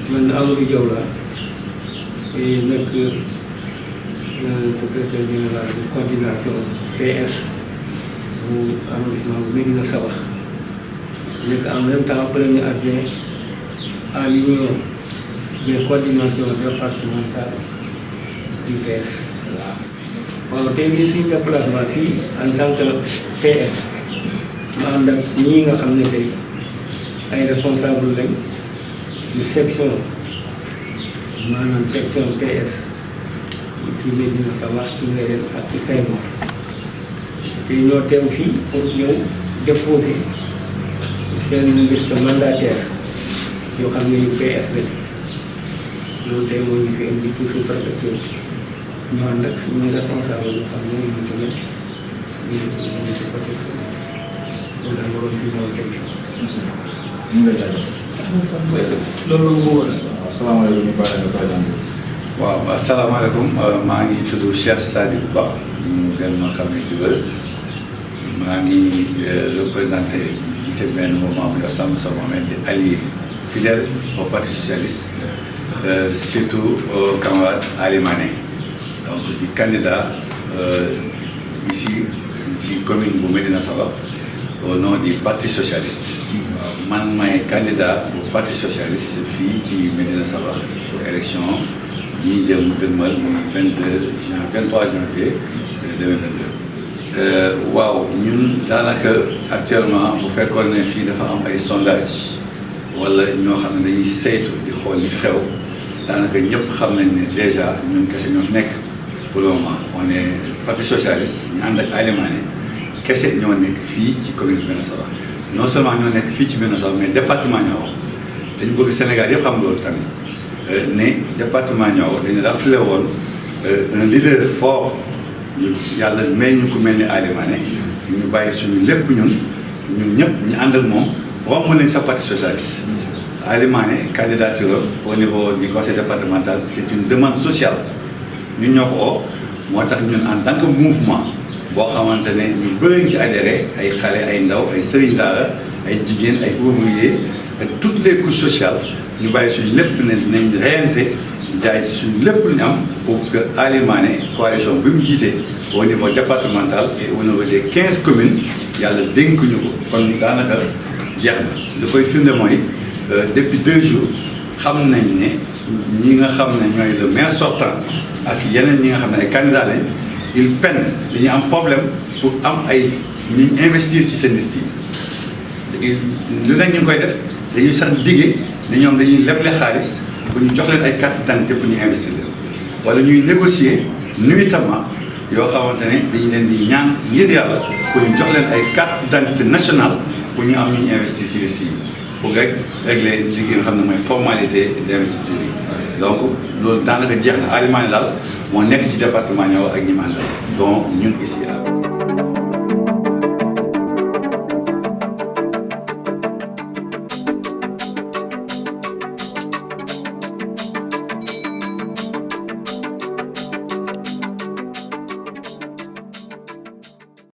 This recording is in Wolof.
man Amadou Diaw laa nekk secrétaire général de coordination PS bu arrondissement bu Médina Sabakh nekk en même temps premier adjoint à l'union des coordinations départementales du PS. waaw tey jii suñu déplacement fii en tant que PS ma ànd ak ñii nga xam ne tey ay responsable lañ di section maanaam section PS ci Médina Sabakh ci Ngayeen ak ci Kayemor te ñoo teew fii pour ñëw déposer seen liste mandataire yoo xam ne yu PS lañ loolu tey moo ñu fi indi ci sous-préfecture ñu ànd ak suñu responsable yoo xam ne ñu tamit ñu ci côté loolu la waroon fi ñëw tey. ñu ngi lay jaajëfal. loolu moo woon asalaamaaleykum ñu bàyyi la présenté. waaw asalaamaaleykum maa ngi tudd Cheikh Sadibou Ba ñu gën ma xamee ci Beuz maa ngi représenté jiite benn mouvement bu ñu Sàmm Sa Moomeel di allié fidèle au parti socialiste surtout au camarade Ali Mané donc di candidat ici commune bu Médina Sabakh au nom du parti socialiste. man may candidat bu parti socialiste fii ci Médina Sabakh pour élection ñi jëm dëgmal muy 23 janvier 2022. waaw ñun daanaka actuellement bu fekkoon ne fii dafa am ay sondage wala ñoo xam ne dañuy saytu di xool li fi xew daanaka ñëpp xam nañ ne déjà ñun kese ñoo fi nekk pour le moment on est parti socialiste ñu ànd ak Ali Mané kese ñoo nekk fii ci commune Médina Sabakh non seulement ñoo nekk fii ci Médina Sabakh mais département Nioro dañu bëgg Sénégal yëpp xam loolu tamit ne département Nioro dañu raflé woon un leader fort ñu yàlla may ñu ko mel ni Ali Mané ñu bàyyi suñu lépp ñun ñëpp ñu ànd ak moom romb nañ sa parti socialiste. Ali Mané candidature au niveau du conseil départemental c'est une demande sociale ñun ñoo ko oo moo tax ñun en tant que mouvement boo xamante ne ñu bëri ci adhéré ay xale ay ndaw ay sëriñ daara ay jigéen ay ouvriers ak toutes les couches sociales ñu bàyyi suñu lépp ne nañ reyante jaay ci suñu lépp lu ñu am pour que Ali Mané coalition bi mu jiite au niveau départemental et au niveau des 15 communes yàlla dénk ñu ko kon daanaka jeex na li koy firnde mooy depuis 2 jours xam nañ ne ñi nga xam ne ñooy le maire sortant ak yeneen ñi nga xam ne ay candidats lañ il peine dañuy am problème pour am ay ñu investir ci seen liste yi lu nekk ñu ngi koy def dañuy sax diggee ne ñoom dañuy leble xaalis pour ñu jox leen ay carte d'identité pour ñu investir leen wala ñuy négocier nuitamment yoo xamante ne dañu leen di ñaan ngir yàlla pour ñu jox leen ay carte d'identité nationale pour ñu am ñu investir ci liste yi pour rek régler li nga xam ne mooy formalité d'investiture yi donc loolu daanaka jeex na Ali Mané daal moo nekk ci département Nioro ak ñi mu àndal donc ñun ici